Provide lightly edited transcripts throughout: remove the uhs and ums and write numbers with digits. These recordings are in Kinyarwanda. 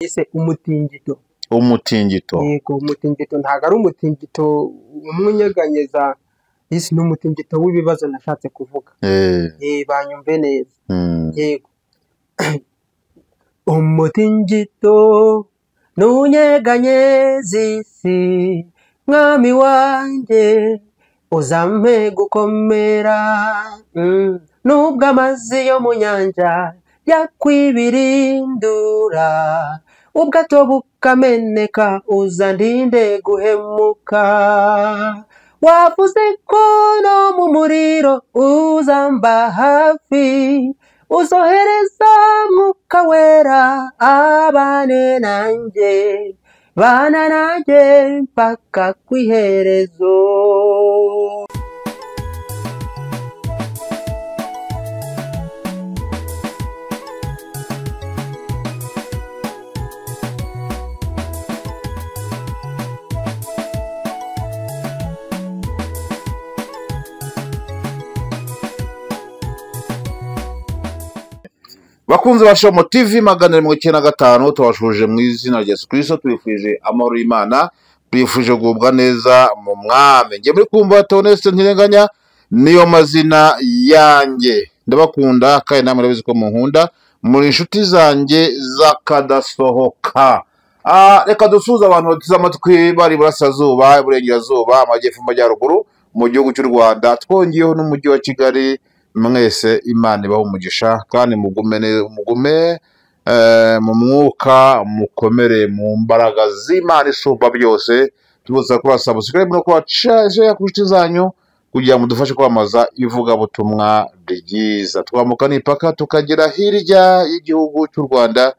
Yise umutingito. Umutingito. Yego, umutingito ntabwo ari umutingito umwe unyeganyeza isi, ni umutingito w'ibibazo nashatse kuvuga. Banyumve neza. Yego, umutingito ntunyeganyeza isi, mwami wanjye uzampe gukomera. Nubwo amazi yo mu nyanja yakwibirindura, ubwato bukameneka, uzandinde guhemuka. Wavuze ko no mu muriro uzamba hafi, uzohereza Mwuka Wera abane nanjye, bana nanjye mpaka ku iherezo. Bakunzi ba Shomo TV 495, tubashuje mu izina rya Yesu Kristo, tubifurije amahoro y'Imana, tubifurije kugubwa neza mu mwami. Njye muri kumva Theoneste Ntirenganya niyo mazina yanjye. Ndabakunda kandi namwe murabizi ko munkunda, muri inshuti zanjye z'akadasohoka. Reka dusuhuze abantu bateze amatwi bari iburasirazuba, iburengerazuba, amajyepfo, amajyaruguru mu gihugu cy'u Rwanda, twongeyeho n'umujyi wa Kigali. Mwese Imana ibahe umugisha kandi mugume mugume mu mwuka, mukomere mu mbaraga z'Imana isumba byose. Tubasaba kuba subscribe no kuba share ku nshuti zanyu kugira ngo mudufashe kwamamaza ivugabutumwa ryiza. Twambuka n'imipaka tukagera hirya y'igihugu cy'u Rwanda,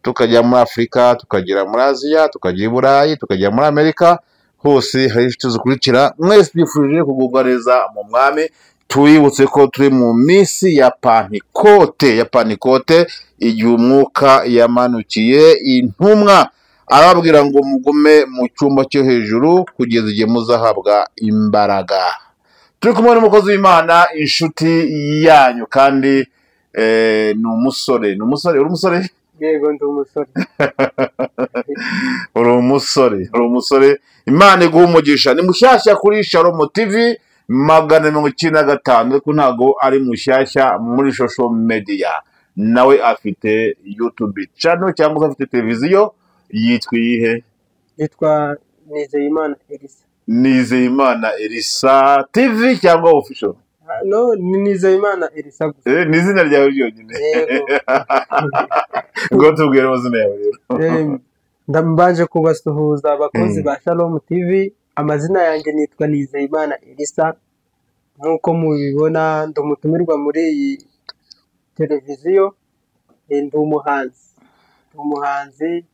tukajya muri Afurika, tukagera muri Aziya, tukagera i Burayi, tukagera muri Amerika, hose hari inshuti zikurikira. Mwese twifurije kugubwa neza mu mwami. Tubibutse ko turi mu minsi ya Pantekote, ya Pantekote, igihe umwuka yamanukiye intumwa arababwira ngo mugume mu cyumba cyo hejuru kugeza igihe muzahabwa imbaraga. Turi kumwe n'umukozi w'Imana, inshuti yanyu, kandi ni umusore, ni umusore, uri umusore? Yego, ndi umusore. Uri umusore, uri umusore. Imana iguha umugisha. Ni mushyashya kuri Shalom TV 495, ariko ntago ari mushyashya muri social media. Nawe afite YouTube channel cyangwa se afite televiziyo yitwa iyihe? Yitwa Nizeyimana Elisa. Nizeyimana Elisa TV cyangwa official? No, ni Nizeyimana Elisa gusa. Ni izina ryawe ryonyine. Yego. Ngo tubwire amazina yawe rero. Ndambanje kubasuhuza abakozi ba Shalom TV. Amazina yanjye nitwa Nizeyimana Elisa. Nk'uko mubibona ndi umutumirwa muri iyi televiziyo, ndi umuhanzi. Ndi umuhanzi,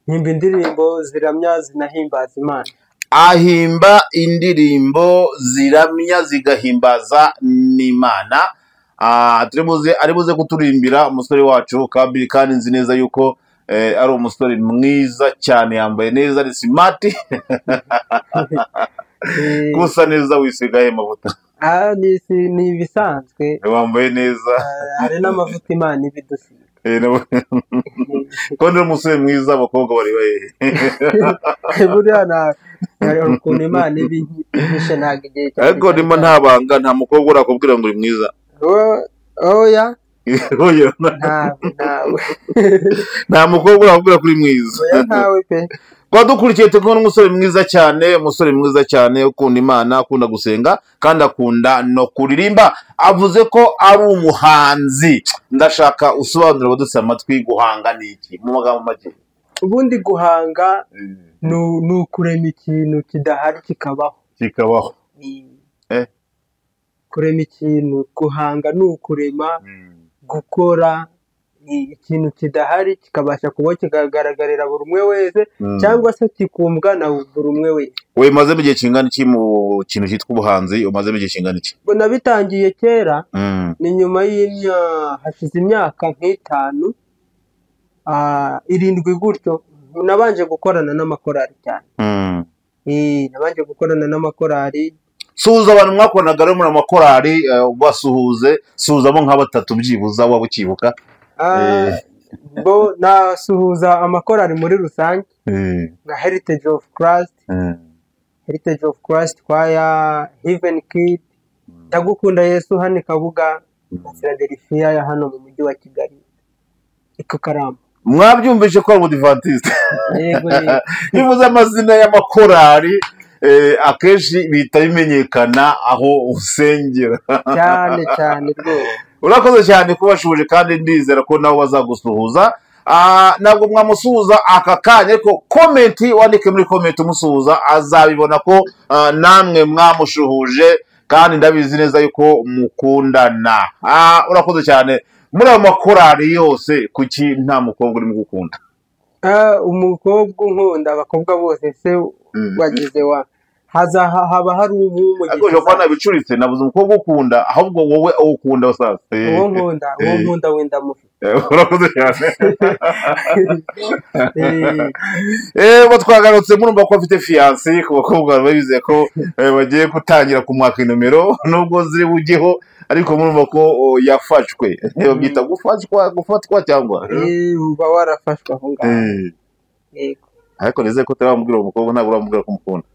mpimba indirimbo ziramya zinahimbaza Imana. Ahimba indirimbo ziramya zigahimbaza n'Imana. Ari buze kuturimbira umusore wacu Kabiri, kandi nzi neza yuko ari umusore mwiza cyane, yambaye neza, ari smart. Gusa neza, wisigaye amavuta. Ni ibisanzwe. Wambaye neza. Hari n'amavuta Imana ibidusiga. Ko ndi umusore mwiza, abakobwa bari bahehe? Buriya hari ukuntu Imana iba ihishe, ntabwo igihe cyane. Ariko ndimo nta banga, nta mukobwa urakubwira ngo uri mwiza? Oya. Oya. Ntawe, ntawe. Nta mukobwa urakubwira ko uri mwiza? Oya, ntawe pe. Kwa dukurikiye turi kumwe n'umusore mwiza cyane, umusore mwiza cyane ukunda Imana, akunda gusenga kandi akunda no kuririmba. Avuze ko ari umuhanzi. Ndashaka usobanurire abadutse amatwi, guhanga ni iki mu magambo make? Ubundi guhanga ni ukurema ikintu kidahari kikabaho. Kikabaho. Kurema ikintu, guhanga ni ukurema, gukora ikintu kidahari kikabasha kuba kikagaragarira buri umwe wese, cyangwa se kikumvwa na buri umwe wese. Umazemo igihe kingana iki mu kintu cyitwa ubuhanzi? Umazemo igihe kingana iki? Nabitangiye kera, ni nyuma y'imyaka, hashize imyaka nk'itanu, 7 gutyo. Nabanje gukorana n'amakorali cyane. Nabanje gukorana n'amakorali. Suhuza abantu mwakoranaga rero muri amakorali, basuhuze, suhuzamo nka batatu byibuza waba ukibuka. Bo nasuhuza amakorali muri rusange nka Heritage of Christ, Heritage of Christ Choir, Heaven Kid, Ndagukunda Yesu hano i Kabuga na Philadelphia ya hano mu mujyi wa Kigali i Kakaramba. Mwabyumvise ko ari umudivantiste. Yego, yego. Iyo uvuze amazina y'amakorali akenshi bihita bimenyekana aho usengera. Cyane cyane rwose. Urakoze cyane kubashuje, kandi ndizera ko nabo bazagusuhuza. Ntabwo mwamusuhuza aka kanya, ariko comment, wandike muri comment umusuhuza, azabibona ko namwe mwamushuhuje, kandi ndabizi neza yuko mukundana. Urakoze cyane. Muri ayo makorali yose kuki nta mukobwa urimo gukunda? Umukobwa unkunda, abakobwa bose se wagize wa haza haba hari Ariko ushobora kuba nabicuritse, nabuze umukobwa ukunda, ahubwo wowe uwukunda sasa. Uwo nkunda, uwo nkunda wenda mufite. Urakoze cyane. Bo twagarutse, murumva ko afite fiancé. Ku bakobwa bizeye ko bagiye gutangira kumwaka inomero, nubwo ziri bujyeho, ariko murumva ko yafashwe. Babyita gufatwa, gufatwa cyangwa Uba warafashwe aho ngaho. Yego. Ariko nizeye ko utaramubwira uwo mukobwa, ntabwo uramubwira ko umukunda.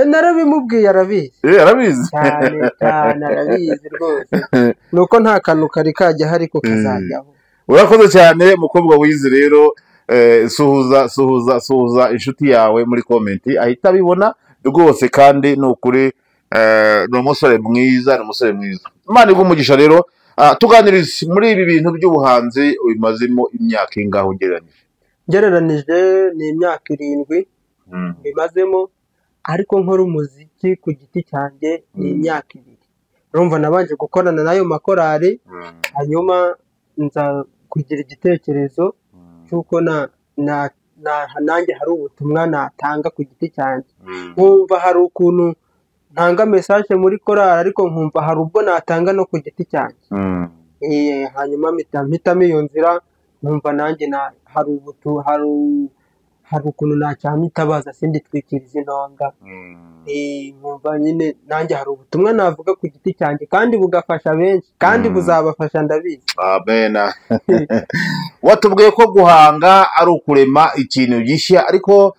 Narabimubwiye, arabizi. Arabizi. Cyane cyane, arabizi rwose, nuko nta kantu kari kajyaho, ariko kazajyaho. Urakoze cyane mukobwa wize rero. Suhuza, suhuza, suhuza inshuti yawe muri comment, ahita abibona rwose. Kandi ni ukuri ni umusore mwiza, ni umusore mwiza. Imana iguhe umugisha. Rero tuganirize muri ibi bintu by'ubuhanzi, ubimazemo imyaka ingahe ugereranyije? Ngereranije ni imyaka 7 mbimazemo, ariko nkora umuziki ku giti cyanjye ni imyaka 2. Urumva nabanje gukorana n'ayo makorali, hanyuma nza kugira igitekerezo cy'uko nanjye hari ubutumwa natanga ku giti cyanjye. Nkumva hari ukuntu ntanga message muri korali, ariko nkumva hari ubwo natanga no ku giti cyanjye. Hanyuma mpitamo iyo nzira, nkumva nanjye hari ubutu hari ukuntu nacana itabaza sinditwikiriza intonga. Nkumva nyine nanjye hari ubutumwa navuga ku giti cyanjye, kandi bugafasha benshi, kandi buzabafasha, ndabizi. Amen. Watubwiye ko guhanga ari ukurema ikintu gishya, ariko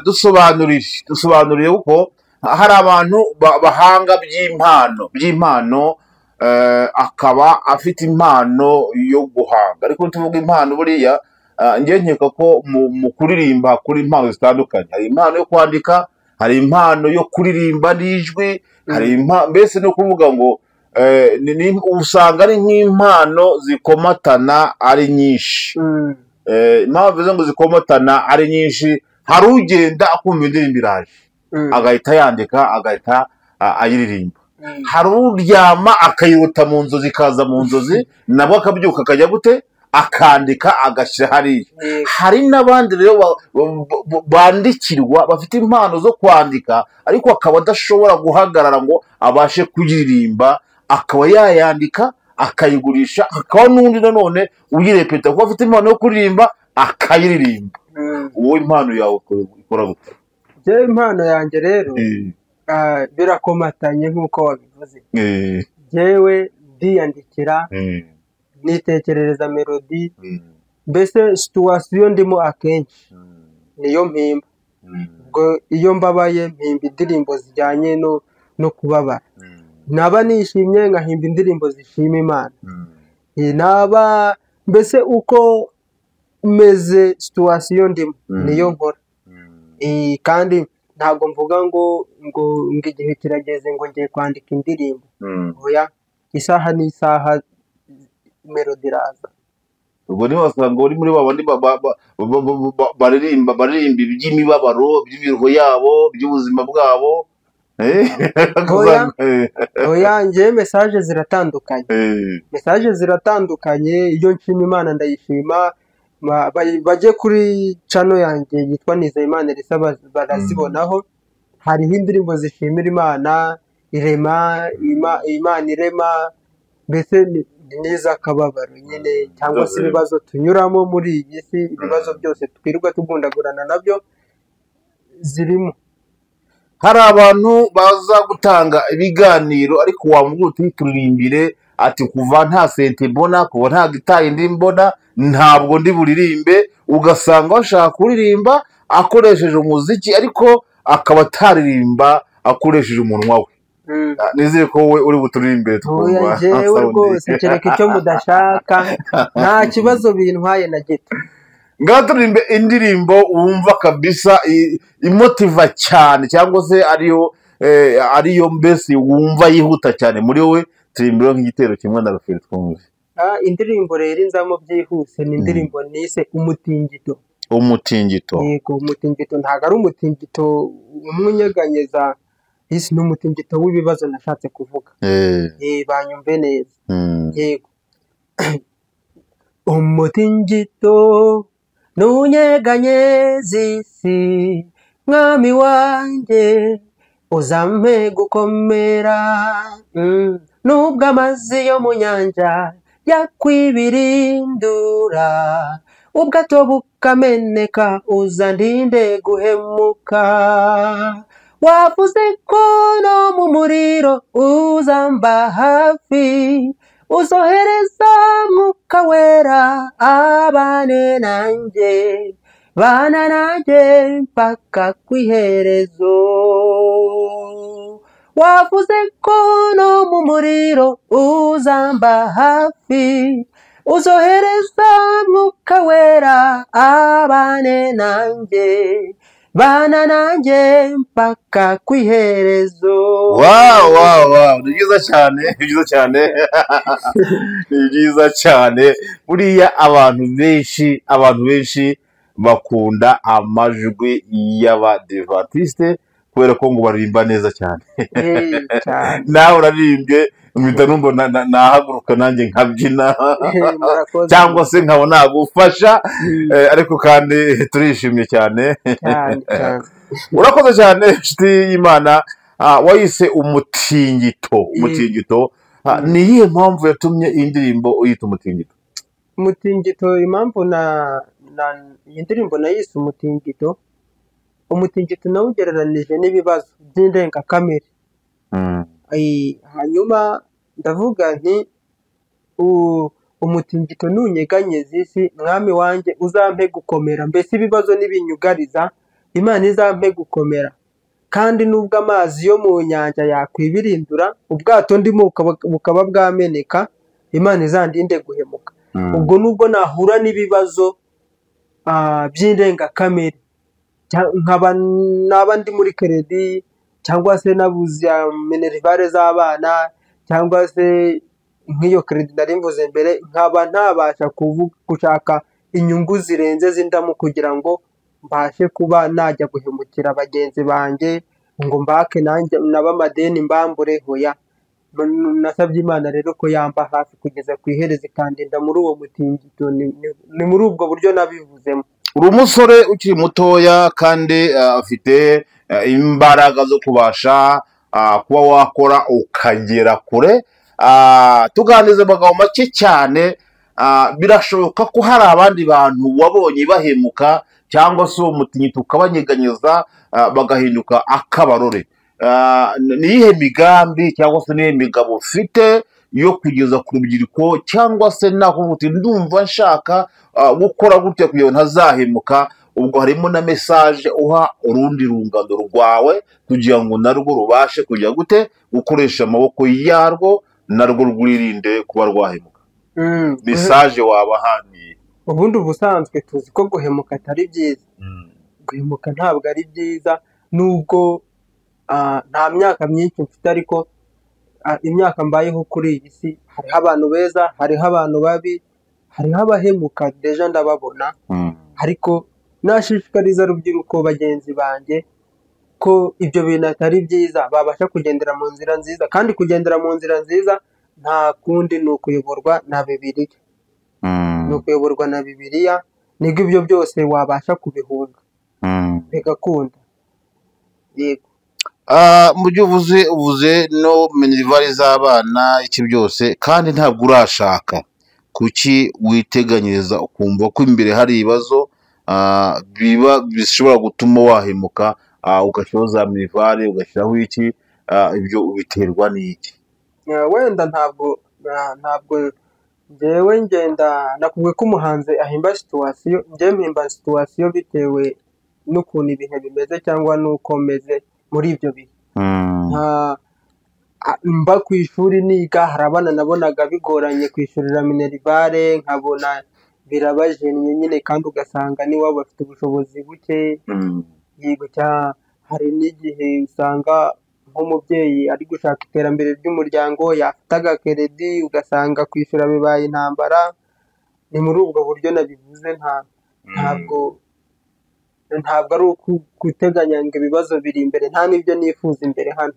dusobanurire, kuko hari abantu bahanga by'impano, akaba afite impano yo guhanga. Ariko tuvuga impano, buriya njye nkeka ko mu kuririmba kuri impano zitandukanye: hari impano yo kwandika, hari impano yo kuririmba n'ijwi, hari mbese ni ukuvuga ngo usanga ari nk'impano zikomatana ari nyinshi. Impamvu bivuze ngo zikomatana ari nyinshi, hari ugenda akumva indirimbo iraje, agahita yandika, agahita ayiririmba. Hari uryama akayirota mu nzozi, ikaza mu nzozi, nabwo akabyuka akajya gute, akandika, agashyira hariya. Hari n'abandi rero bandikirwa, bafite impano zo kwandika, ariko akaba adashobora guhagarara ngo abashe kuririmba, akaba yayandika akayigurisha. Hakaba n'undi nanone uyirepeta kuko afite impano yo kuririmba, akayiririmba. Wowe impano yawe ikora gute? Njyewe impano yanjye rero birakomatanye nk'uko wabivuze. Njyewe ndiyandikira, nitekerereza melody, mbese situation ndimo akenshi niyo mpimba. Ubwo iyo mbabaye mpimba indirimbo zijyanye no kubabara, naba nishimye nkahimba indirimbo zishima Imana. Naba mbese uko meze, situation ndimo niyo nkora. Kandi ntabwo mvuga ngo igihe kirageze ngo ngiye kwandika indirimbo. Oya, isaha n'isaha melody iraza. Ubwo niba wasanga uri muri ba bandi baririmba iby'imibabaro, by'imiruho yabo, by'ubuzima bwabo. Oya. Oya, njyewe message ziratandukanye. Message ziratandukanye. Iyo nshima Imana ndayishima. Bajye kuri channel yanjye yitwa Nizeyimana Elisa, barazibonaho. Hariho indirimbo zishimira Imana irema, Imana irema, mbese ni n'iz'akababaro nyine, cyangwa se ibibazo tunyuramo muri iyi si, ibibazo byose twirirwa tugundagurana nabyo zirimo. Hari abantu baza gutanga ibiganiro, ariko wamubwira uti turirimbire ati kuva nta sente mbona, kuva nta gitari ndi mbona, ntabwo ndi buririmbe. Ugasanga bashaka kuririmba akoresheje umuziki, ariko akaba ataririmba akoresheje umunwa we. Nizere ko wowe uri buturirimbire Oya, tukumva njyewe sound. rwose kereka icyo mudashaka, nta kibazo bintwaye na gito. Ngaho turirimbe indirimbo wumva kabisa imotiva cyane, cyangwa se ariyo mbese wumva yihuta cyane muri wowe. Turirimbe nk'igitero kimwe na ruferi twumve. Indirimbo rero inzamo byihuse ni indirimbo nise Umutingito. Umutingito. Yego, umutingito ntabwo ari umutingito umwe unyeganyeza isi, ni umutingito w'ibibazo nashatse kuvuga. Banyumve neza. Yego. Umutingito ntunyeganyeza isi, mwami wanjye uzampe gukomera. Nubwo amazi yo mu nyanja yakwibirindura, ubwato bukameneka, uzandinde guhemuka. Wavuze ko no mu muriro uzamba hafi, uzohereza Mwuka Wera abane nanjye, bana nanjye mpaka ku iherezo. Wavuze ko no mu muriro uzamba hafi, uzohereza Mwuka Wera abane nanjye, bana nanjye mpaka ku iherezo. Wow, wow, wow, ni byiza cyane, ni byiza cyane, ni byiza cyane. Buriya abantu benshi bakunda amajwi y'Abadivantisite kubera ko ngo baririmba neza cyane. Cyane. Nawe uraririmbye mpita numva nahaguruka nanjye nkabyina, Murakoze. cyangwa se nkaba nagufasha. Ariko kandi turishimye cyane. Cyane cyane. Urakoze cyane, inshuti y'Imana. Wayise Umutingito. Umutingito. Ni iyihe mpamvu yatumye iyi ndirimbo uyita Umutingito? Umutingito, impamvu na iyi ndirimbo nayise Umutingito, umutingito nawugereranije n'ibibazo by'indengakamere. Hanyuma ndavuga nti umutingito nunyeganyeza isi, mwami wanjye uzampe gukomera. Mbese ibibazo nibinyugariza, Imana izampe gukomera. Kandi nubwo amazi yo mu nyanja yakwibirindura, ubwato ndimo bukaba bwameneka, Imana izandinde guhemuka. Ubwo nubwo nahura n'ibibazo by'indengakamere, nkaba naba ndi muri crédit, cyangwa se nabuze minerval z'abana, cyangwa se nk'iyo crédit nari mvuze mbere, nkaba ntabasha gushaka inyungu zirenze z'indamu kugira ngo mbashe kuba najya guhemukira bagenzi banjye ngo mbake nanjye nabo amadeni mbambure, hoya. Nasabye Imana rero ko yamba hafi kugeza ku iherezo, ikandinda muri uwo mutingito. Ni muri ubwo buryo nabivuzemo. Uri umusore ukiri mutoya kandi afite imbaraga zo kubasha kuba wakora ukagera kure. Tuganiriza amagambo make cyane. Birashoboka ko hari abandi bantu wabonye bahemuka, cyangwa se uwo mutingito ukabanyeganyeza, bagahinduka akabarore. Ni iyihe migambi cyangwa se niyihe migabo ufite yo kugeza ku rubyiruko, cyangwa se nakuvuga uti ndumva nshaka gukora gutya kugira ngo ntazahemuka? Ubwo harimo na message uha urundi rungano rwawe kugira ngo narwo rubashe kujya gute gukoresha amaboko yarwo, narwo rwirinde kuba rwahemuka. Message wabaha ni Ubundi ubusanzwe tuzi ko guhemuka atari byiza. Guhemuka ntabwo ari byiza, nubwo nta myaka myinshi mfite, ariko imyaka mbayeho kuri iyi si, hariho abantu beza, hariho abantu babi, hariho abahemuka, déjà ndababona. Ariko nashishikariza urubyiruko bagenzi banjye ko ibyo bintu atari byiza, babasha kugendera mu nzira nziza. Kandi kugendera mu nzira nziza nta kundi, ni ukuyoborwa na Bibiliya. Ni ukuyoborwa na Bibiliya, nibwo ibyo byose wabasha kubihunga bigakunda. Yego. Mu byo uvuze no minerval z'abana, iki byose, kandi ntabwo urashaka, kuki witeganyiriza ukumva ko imbere hari ibibazo biba bishobora gutuma wahemuka, ugashyiraho za minerval, ugashyiraho iki, ibyo ubiterwa n'iki? Wenda ntabwo Ntabwo njyewe ngenda nakubwiye ko umuhanzi ahimba situation, njyewe mpimba situation bitewe n'ukuntu ibihe bimeze cyangwa n'uko meze muri ibyo bihe. Mba ku ishuri niga, hari abana nabonaga bigoranye kwishyurira minerval, nkabona birabajennye nyine, kandi ugasanga n'iwabo bafite ubushobozi buke. Yego, hari n'igihe usanga nk'umubyeyi ari gushaka iterambere ry'umuryango, yafata agakeredi ugasanga kwishyura bibaye intambara. Ni muri ubwo buryo nabivuze, ntabwo ari guteganya ngo ibibazo biri imbere, nta n'ibyo nifuza imbere hano.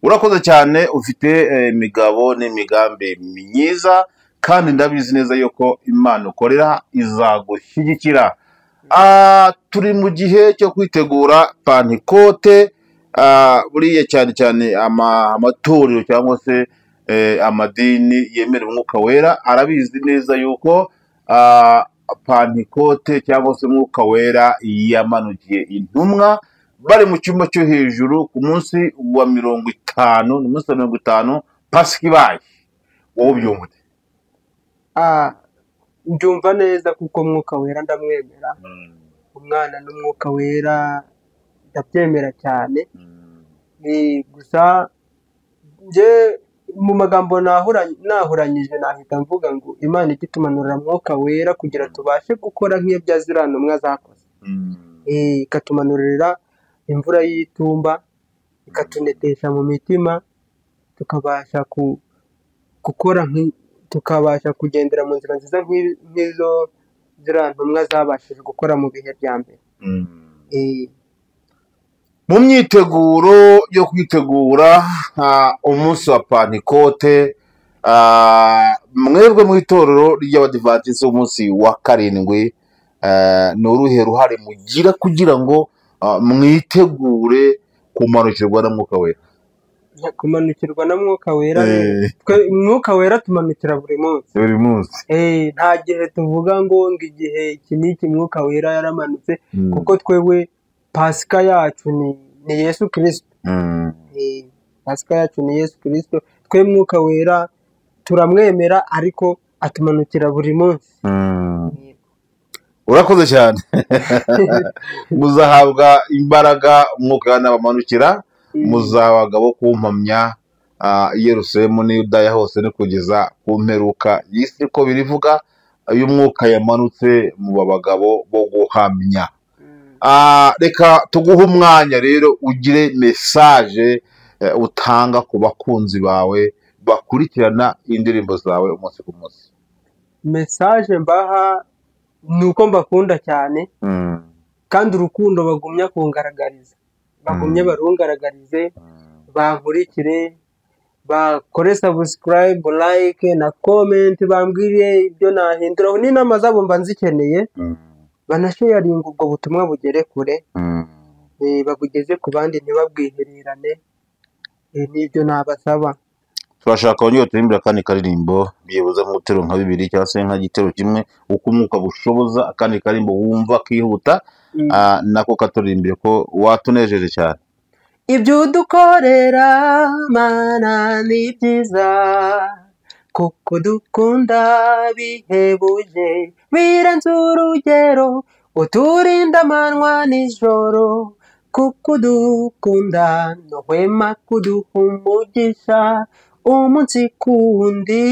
Urakoze cyane, ufite imigabo n'imigambi myiza, kandi ndabizi neza yuko Imana ukorera izagushyigikira. Turi mu gihe cyo kwitegura Pantekote, buriya cyane cyane amatorero cyangwa se amadini yemera umwuka wera arabizi neza yuko Pantekote cyangwa se umwuka wera yamanukiye intumwa bari mu cyumba cyo hejuru ku munsi wa 50, ni umunsi wa 50 Pasika ibaye. Wowe ubyumva ute? Mbyumva neza kuko mwuka wera ndamwemera, umwana n'umwuka wera ndabyemera cyane. Gusa njye mu magambo nahuranyije nahita mvuga ngo Imana ijye itumanurira mwuka wera kugira tubashe gukora nk'iyo bya ziriya ntumwa zakoze. Ikatumanurira imvura y'itumba, ikatunetesha mu mitima, tukabasha gukora tukabasha kugendera mu nzira nziza nk'izo ziriya ntumwa zabashije gukora mu bihe bya mbere. Mu myiteguro yo kwitegura umunsi wa Pantekote, mwebwe mu itorero ry'Abadivantisiti umunsi wa 7, ni uruhe ruhare mugira kugira ngo mwitegure kumanukirwa na Mwuka Wera? Kumanukirwa na Mwuka Wera, twe Mwuka Wera tumanukira buri munsi. Buri munsi. Nta gihe tuvuga ngo igihe iki n'iki Mwuka Wera yaramanutse, kuko twewe Pasika yacu ni Yesu Kristo. Pasika yacu ni Yesu Kristo. Twe Mwuka Wera turamwemera, ariko atumanukira buri munsi. Urakoze cyane. Muzahabwa imbaraga umwuka n'abamanukira, muzaba abagabo kumpamya Yerusalemu n'Yudaya hose no kugeza ku mperuka y'isi, ko birivuga iyo umwuka yamanutse mu bagabo bo guhamya. Reka tuguhe umwanya rero ugire message utanga ku bakunzi bawe bakurikirana indirimbo zawe umunsi ku munsi. Message mbaha ni uko mbakunda cyane, kandi urukundo bagumya kungaragariza, bagumye barungaragarize, bankurikire, bakore subscribe, like na comment, bambwire ibyo nahinduraho n'inama zabo mba nzikeneye, banasharinga ubwo butumwa bugere kure, babugeze ku bandi ntibabwihererane. N'ibyo nabasaba. Turashaka wongere turimbira akandi karirimbo, byibuze nk'ibitero nka 2 cyangwa se nka gitero kimwe, uko umwuka bushoboza, akandi karirimbo wumva kihuta, nako katuririmbire ko watunejeje cyane. Ibyo udukorera Mana ni byiza, kuko dukunda bihebuje, birenze urugero, uturinda amanywa nijoro, kuko udukunda ntuhwema kuduha umugisha umunsi kundi.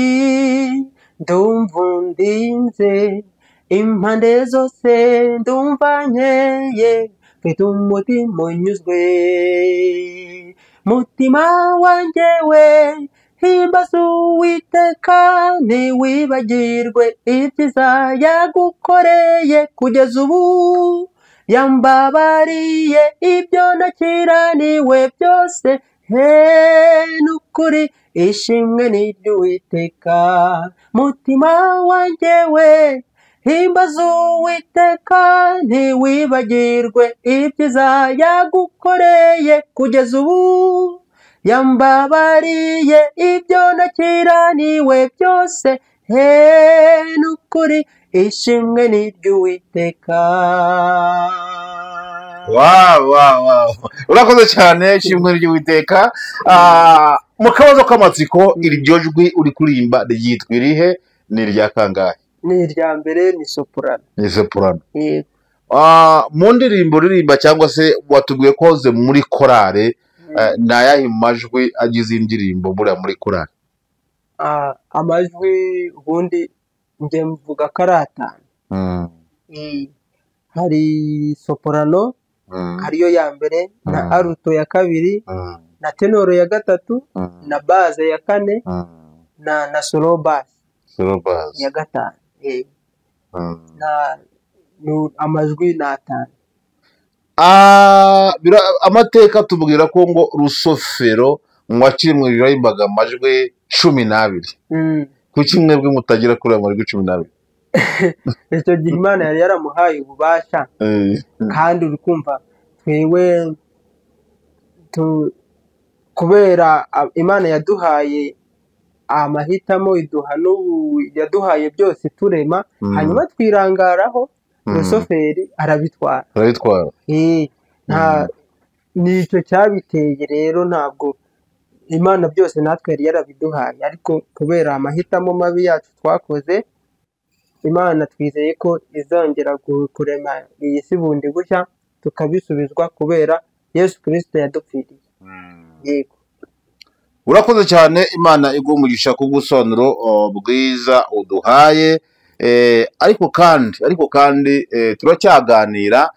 Ndumva undinze impande zose, ndumva nkeye, mfite umutima unyuzwe. Mutima wanjye we, himbaza Uwiteka, ntiwibagirwe ibyiza yagukoreye kugeza ubu. Yambabariye ibyo nakiraniwe byose, he n'ukuri ishimwe ni iry'Uwiteka. Mutima wanjye we, himbaza Uwiteka, ntiwibagirwe ibyiza yagukoreye kugeza ubu. Yambabariye ibyo nakiraniwe byose, he n'ukuri ishimwe ni iry'Uwiteka. Wow, wow, wow. Urakoze cyane, ishimwe ry'Uwiteka. Mu kabazo k'amatsiko, iryo jwi uri kuririmba ryitwa irihe? Ni irya kangahe? Ni irya mbere, ni soprano. Ni soprano. Yego. Mu ndirimbo uririmba cyangwa se watubwiye ko wahoze muri korale, ni ayahe majwi agize indirimbo buriya muri korale? Amajwi ubundi njye mvuga ko ari atanu. Hari soprano ariyo ya mbere, na alto ya kabiri, na tenoro ya gatatu, na basse ya kane, na solo bass Solo bass ya gatanu. Na amajwi ni atanu. Amateka tubwira ko ngo Rusofero ngo akiri mu ijuru yahimbaga amajwi 12. Kuki mwebwe mutagira kuri ayo majwi 12? Icyo gihe Imana yari yaramuhaye ububasha, kandi uri kumva twewe kubera Imana yaduhaye amahitamo, iduha n'ubu, yaduhaye byose turema, hanyuma twirangaraho, Rusoferi arabitwara. Arabitwara. Nicyo cyabiteye rero, ntabwo Imana byose natwe yari yarabiduhaye, ariko kubera amahitamo mabi yacu twakoze, Imana twizeye ko izongera kurema iyi si bundi bushya, tukabisubizwa kubera Yesu Kristo yadupfiriye. Yego. Urakoze cyane, Imana iguhe umugisha ku busobanuro bwiza uduhaye. Ariko kandi turacyaganira.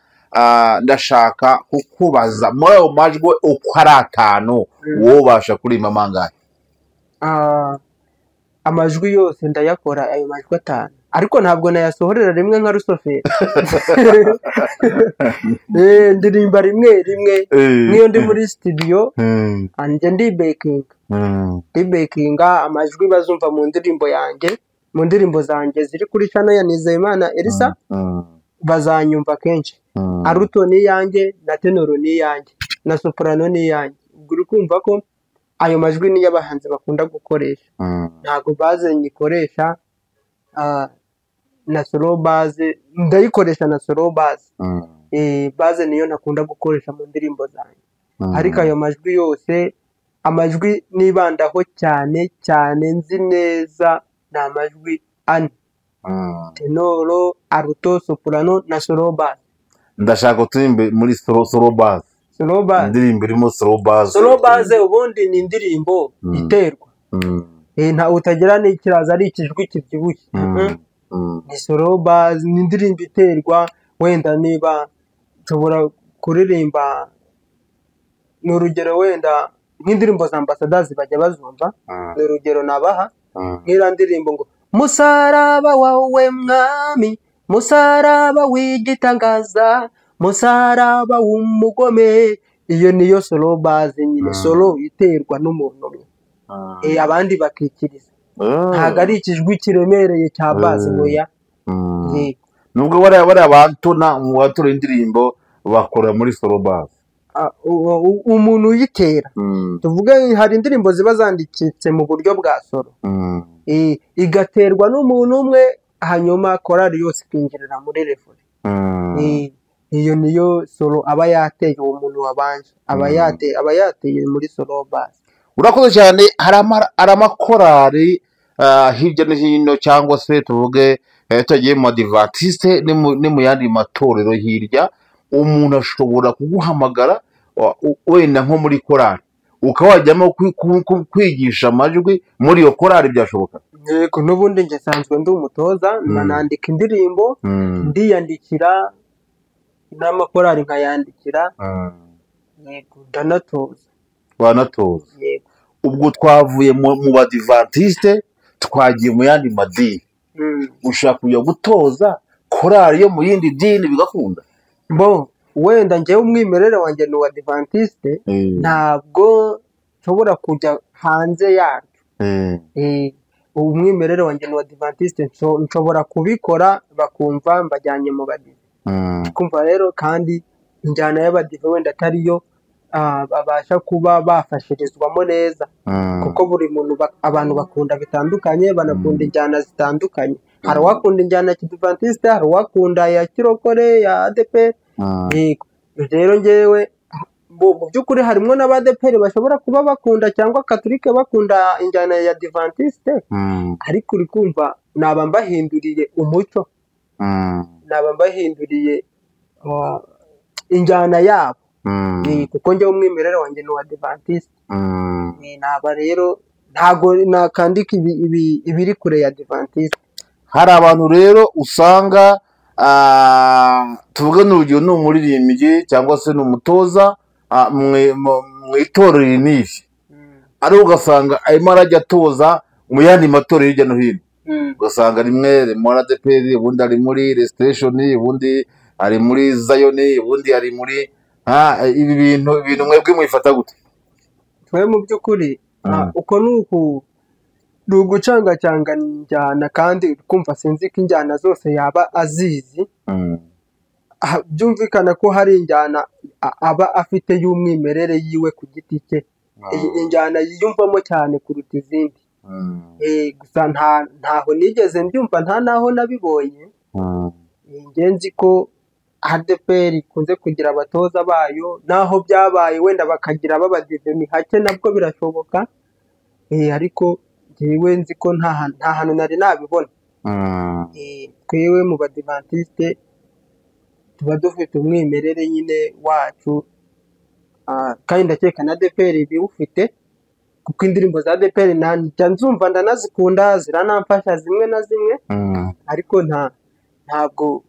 Ndashaka kukubaza muri ayo majwi uko ari atanu, wowe ubasha kuririmba mangahe? Amajwi yose ndayakora, ayo majwi atanu, ariko ntabwo nayasohorera rimwe nka Rusoferi. Ndirimba rimwe rimwe, nk'iyo ndi muri studio njye ndibekinga amajwi bazumva mu ndirimbo yanjye, mu ndirimbo zanjye ziri kuri channel ya Nizeyimana Elisa, bazanyumva kenshi. Alto ni iyanjye, na tenoro ni iyanjye, na soprano ni iyanjye. Ubwo uri kumva ko ayo majwi niyo abahanzi bakunda gukoresha. Ntabwo baze nyikoresha, na solo baze ndayikoresha, na solo baze. Baze niyo ntakunda gukoresha mu ndirimbo zanjye. Ariko ayo majwi yose, amajwi nibandaho cyane cyane nzi neza ni amajwi ane: tenoro, alto, soprano na solo bass. Ndashaka uturirimbe muri solo bass. Solo bass. Indirimbo irimo solo bass. Solo bass ubundi ni indirimbo iterwa. Nta utagira n'ikiraza ari ikijwi kibyibushye. Ni solo bass, ni indirimbo iterwa. Wenda niba nshobora kuririmba, ni urugero wenda nk'indirimbo za Ambassadors bajya bazumva, ni urugero nabaha, nk'iriya ndirimbo ngo musaraba wawe mwami, musaraba w'igitangaza, musaraba w'umugome. Iyo niyo solo bass nyine, solo iterwa n'umuntu umwe, abandi bakikiriza. Ntabwo ari ikijwi kiremereye cya bass oya. Nubwo bariya bantona mu batura indirimbo bakora muri solo bass. Umuntu uyitera, tuvuge hari indirimbo ziba zandikitse mu buryo bwa solo, igaterwa n'umuntu umwe, hanyuma korali yose ikinjirira muri refrain. Iyo niyo solo aba yateye uwo muntu wabanje, aba yateye muri solo bass. Urakoze cyane. Hari amakorali hirya no hino, cyangwa se tuvuge tugiye mu Badivantiste ni mu yandi matorero hirya, umuntu ashobora kuguhamagara wenda nko muri korali, ukaba wajyamo kwigisha amajwi muri iyo korali, byashoboka? Yego, n'ubundi njye nsanzwe ndi umutoza, nandika indirimbo, ndiyandikira n'amakorali nkayandikira, yego ndanatoza. Wanatoza. Yego. Ubwo twavuye mu Badivantiste twagiye mu yandi madini. Ushaka kujya gutoza korali yo mu yindi dini bigakunda? Bo wenda njyewe umwimerere wanjye ni uwa Adventiste, ntabwo nshobora kujya hanze yaryo. Umwimerere wanjye ni uwa Adventiste, nshobora kubikora bakumva mbajyanye mu badive. Kumva rero kandi injyana y'abadive wenda atariyo babasha kuba bafashirizwamo neza, kuko buri muntu abantu bakunda bitandukanye, banakunda injyana zitandukanye. Hari uwakunda injyana ya Kidivantiste, hari uwakunda ya kirokore, ya ADEPR. Yego, Rero ngewe mu by'ukuri harimo n'abadeperi bashobora kuba bakunda cyangwa katolike bakunda injyana ya Adventiste, ariko uri kumva naba mbahinduriye umuco, naba mbahinduriye injyana yabo, kuko njyewe umwimerere wanjye ni uwa Adventiste. Naba rero ntago nakandika ibiri kure ya Adventiste. Hari abantu rero usanga tuvuge n'urugero ni umuririmbyi cyangwa se ni umutoza mu itorero iri n'iri, ariko ugasanga arimo arajya atoza mu yandi matorero hirya no hino, ugasanga rimwe ari muri ADEPR, ubundi ari muri Restoration, ubundi ari muri Zion, ubundi ari muri ibi bintu mwebwe mubifata gute? Twe mu by'ukuri uko ni ugucangacangana injyana, kandi kumva sinzi ko injyana zose yaba azizi. Byumvikana ko hari injyana aba afite y'umwimerere yiwe ku giti cye, injyana yiyumvamo cyane kuruta izindi. Gusa ntaho nigeze mbyumva, nta naho nabibonye. Ingenzi ko ADEPR ikunze kugira abatoza bayo, naho byabaye wenda bakagira babadive ni hake, nabwo birashoboka. Ariko njyewe nzi ko nta hantu nari nabibona. Twewe mu Badivantiste tuba dufite umwimerere nyine wacu, kandi ndakeka na ADEPR ibiwufite, kuko indirimbo za ADEPR njya nzumva ndanazikunda, ziranamfasha zimwe na zimwe, ariko ntabwo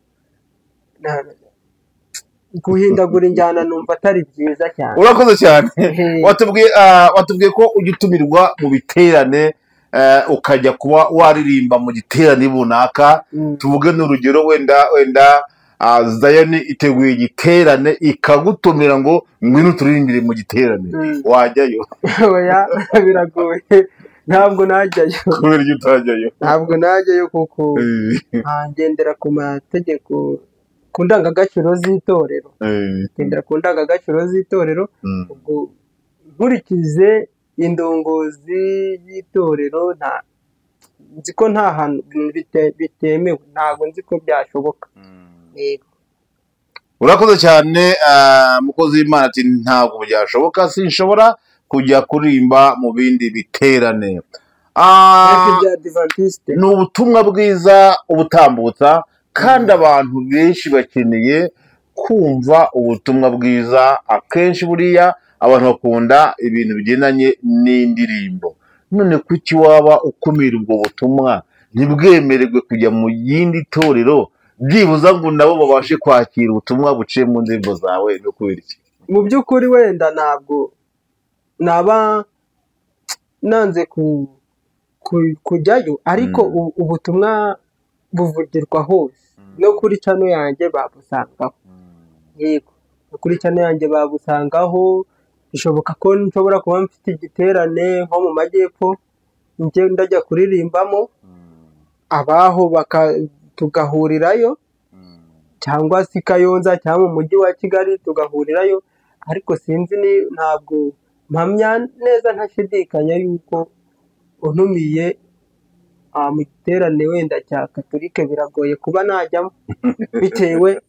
guhindagura injyana numva atari byiza cyane. Urakoze cyane. Watubwiye ko ujya utumirwa mu biterane, ukajya kuba waririmba mu giterane runaka. Tuvuge n'urugero wenda Zion iteguye igiterane ikagutumira ngo ngwino turirimbire mu giterane, wajyayo? Oya, biragoye, ntabwo najyayo. Kubera iyo utajyayo? Ntabwo najyayo kuko ngendera ku mategeko, ku ndangagaciro z'itorero. Ngendera ku ndangagaciro z'itorero, ubwo nkurikize indongozi y'itorero, nzi ko nta hantu bitemewe, ntabwo nzi ko byashoboka. Urakoze cyane mukozi w'Imana, ati ntabwo byashoboka, sinshobora kujya kuririmba mu bindi biterane. Ni ubutumwa bwiza ubutambutsa, kandi abantu benshi bakeneye kumva ubutumwa bwiza. Akenshi buriya abantu bakunda ibintu bigendanye n'indirimbo. None kuki waba ukumira ubwo butumwa ntibwemererwe kujya mu yindi torero, byibuza ngo nabo babashe kwakira ubutumwa buciye mu ndirimbo zawe? No kubera iki? Mu by'ukuri wenda ntabwo naba nanze kujyayo, ariko ubutumwa buvugirwa hose, no kuri channel yanjye babusangaho. Yego, no kuri channel yanjye babusangaho. Bishoboka ko nshobora kuba mfite igiterane nko mu majyepfo, njye ndajya kuririmbamo, abaho tugahurirayo, cyangwa se Kayonza cyangwa mu mujyi wa Kigali tugahurirayo. Ariko sinzi ntabwo mpamya neza ntashidikanya yuko untumiye mu giterane wenda cya Katolike biragoye kuba najyamo bitewe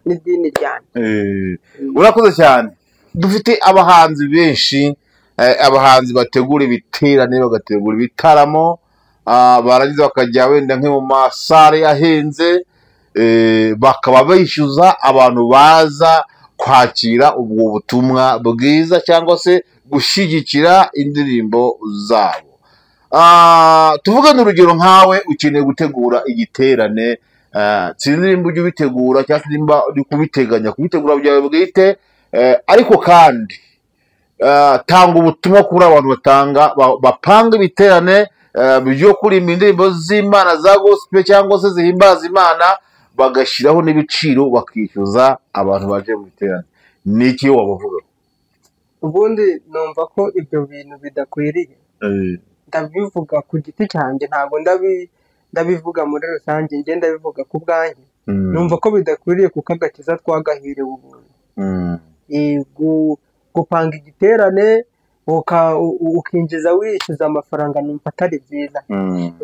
n'idini ryanjye. Urakoze cyane. Dufite abahanzi benshi, abahanzi bategura ibiterane, bagategura ibitaramo, barangiza bakajya wenda nko mu masare ahenze, bakaba bishyuza abantu baza kwakira ubwo butumwa bwiza cyangwa se gushyigikira indirimbo zabo. Tuvuge n'urugero nkawe ukeneye gutegura igiterane, sinzi nimba ujya ubitegura cyangwa se nimba uri kubiteganya kubitegura byawe bwite, ariko kandi tanga ubutumwa kuri abantu batanga bapanga ibiterane byo kuririmba indirimbo z'Imana za gospel cyangwa se zihimbaza Imana, bagashyiraho n'ibiciro bakishyuza abantu baje mu biterane. Ni iki wabavuga? Ubundi numva ko ibyo bintu bidakwiriye. Ndabivuga ku giti cyanjye, ntabwo ndabivuga muri rusange, njye ndabivuga ku bwanjye. Numva ko bidakwiriye kuko agakiza twagahiriwe ubuntu. Gupanga igiterane ukinjiza wishyuza amafaranga numva atari byiza.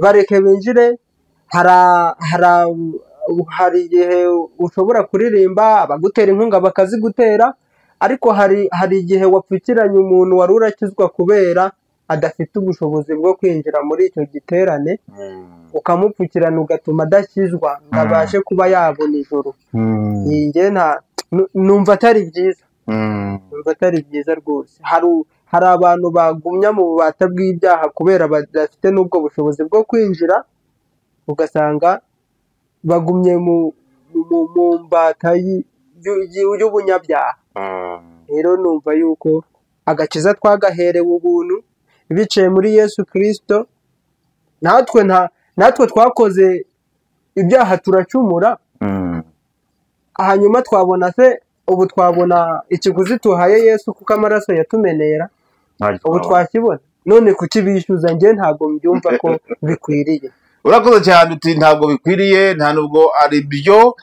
Bareke binjire, hari Hari igihe ushobora kuririmba abagutera inkunga bakazigutera, ariko hari igihe wapfukiranye umuntu wari urakizwa kubera adafite ubushobozi bwo kwinjira muri icyo giterane, ukamupfukirana ugatuma adakizwa ngo abashe kuba yabona ijuru. Njye numva atari byiza, numva atari byiza rwose. Hari abantu bagumya mu bubata bw'ibyaha kubera badafite n'ubwo bushobozi bwo kwinjira, ugasanga bagumye mu mbata y'ubunyabyaha. Rero numva yuko agakiza twagaherewe ubuntu biciye muri Yesu Kristo. Natwe twakoze ibyaha turacumura, hanyuma twabona se ubu twabona ikiguzi tuhaye Yesu kuko amaraso yatumenera, ubu twakibona? None kuki bishyuza? Njye ntabwo mbyumva ko bikwiriye. Urakoze cyane, uti ntabwo bikwiriye, nta nubwo ari byo.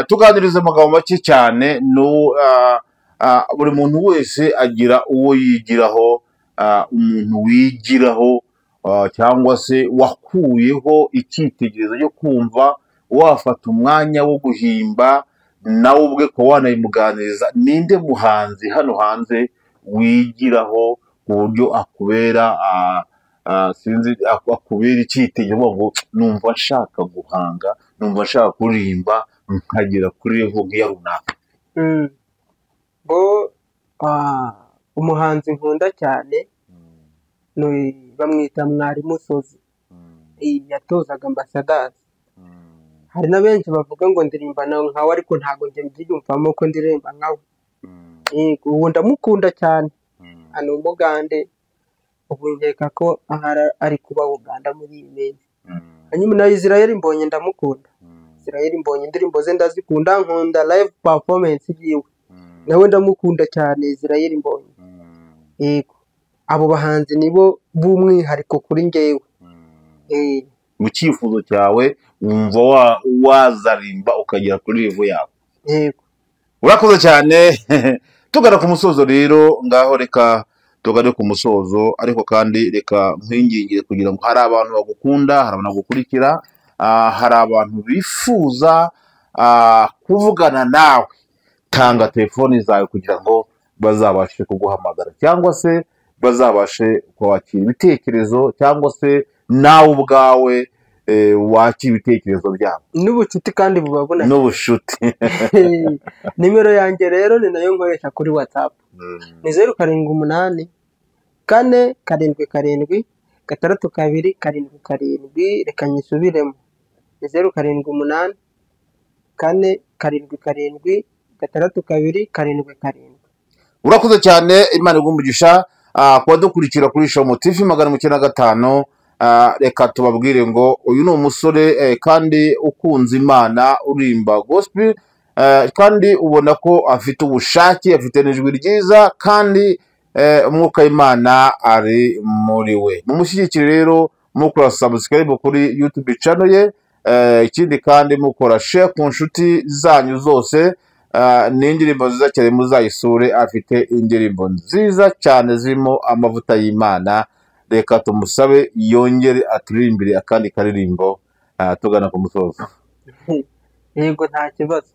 Tuganiriza amagambo make cyane. Buri muntu wese agira uwo yigiraho, umuntu wigiraho cyangwa se wakuyeho icyitegererezo cyo kumva wafata umwanya wo guhimba nawe ubwe ko wanayimuganiriza. Ninde muhanzi hano hanze wigiraho ku buryo akubera sinzi akubera icyitegererezo ngo numva nshaka guhanga, numva nshaka kuririmba nkagera kuri level nk'iya runaka? Umuhanzi nkunda cyane bamwita Mwarimu Sozi, yatozaga Ambassadors. Hari na benshi bavuga ngo ndirimba nkawe, ariko ntabwo njye mbyiyumvamo ko ndirimba nkawe. Ubu ndamukunda cyane, ni umugande, ubu nkeka ko ahari ari kuba Uganda muri iyi minsi. Hanyuma na Israel Mbonyi ndamukunda. Israel Mbonyi indirimbo ze ndazikunda, nkunda live performance yiwe, nawe ndamukunda cyane Israel Mbonyi. Yego, abo bahanzi nibo b'umwihariko kuri njyewe. Mu cyifuzo cyawe wumva wazarimba ukagera kuri level yawe. Yego. Urakoze cyane. Tugana ku musozo rero, ngaho reka tugane ku musozo, ariko kandi reka nkwingingire kugira ngo hari abantu bagukunda, hari abantu bagukurikira, hari abantu bifuza kuvugana nawe. Tanga telefoni zawe kugira ngo bazabashe kuguhamagara, cyangwa se bazabashe kwakira ibitekerezo, cyangwa se nawe ubwawe wakira ibitekerezo byabo. N'ubucuti kandi buba bunari n'ubucuti. Nimero yanjye rero ni nayo nkoresha kuri WhatsApp, ni 0 7 8 4 7 7 6 2 7 7. Reka nyisubiremo, ni 0 7 8 4 7 7 6 2 7 7. Urakoze cyane, Imana iguhe umugisha. Kubadukurikira kuri Shalom TV 905, reka tubabwire ngo uyu ni umusore kandi ukunze Imana, urimba gospel, kandi ubona ko afite ubushake, afite n'ijwi ryiza, kandi umwuka w'Imana ari muri we. Mumushyigikire rero mukora subscribe kuri YouTube channel ye, ikindi kandi mukora share ku nshuti zanyu zose. Ni indirimbo nziza cyane, muzayisure, afite indirimbo nziza cyane zirimo amavuta y'Imana. Reka tumusabe yongere aturirimbire akandi karirimbo tugana ku musozo. Yego, nta kibazo.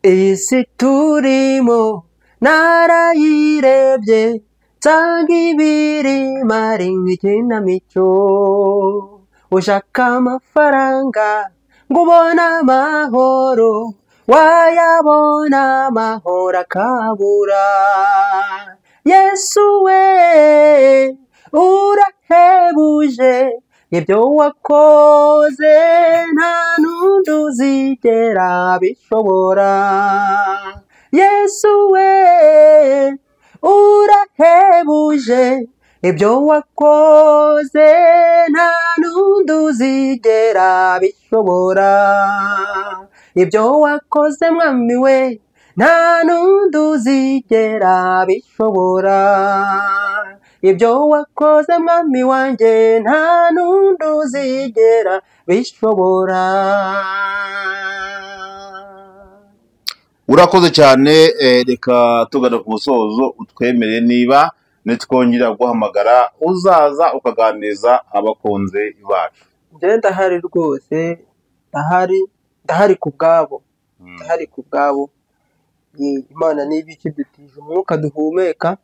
Iyi si turimo narayirebye, nsanga ibirimo ari nk'ikinamico. Ushaka amafaranga ngo ubone amahoro, wayabona amahoro akabura. Yesu we urahebuje, ibyo wakoze nta n'undi uzigera bishobora. Yesu we urahebuje, ibyo wakoze nta n'undi uzigera bishobora. Ibyo wakoze mwami we nta n'undi uzigera bishobora. Ibyo wakoze mwami wanjye nta n'undi uzigera bishobora. Urakoze cyane. Reka tugana ku musozo, utwemere niba nitwongera guhamagara uzaza ukaganiriza abakunzi bacu. Njye ndahari rwose, Ndahari, ndahari ku bwabo, ndahari ku bwabo. Imana niba ikidutije umwuka duhumeka,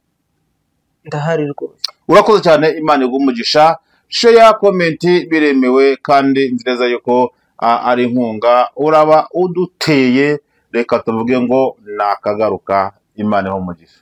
ndahari rwose. Urakoze cyane, Imana iguhe umugisha. Share, comment biremewe, kandi nzi neza yuko ari inkunga uraba uduteye. Reka tuvuge ngo nakagaruka. Imana iha umugisha.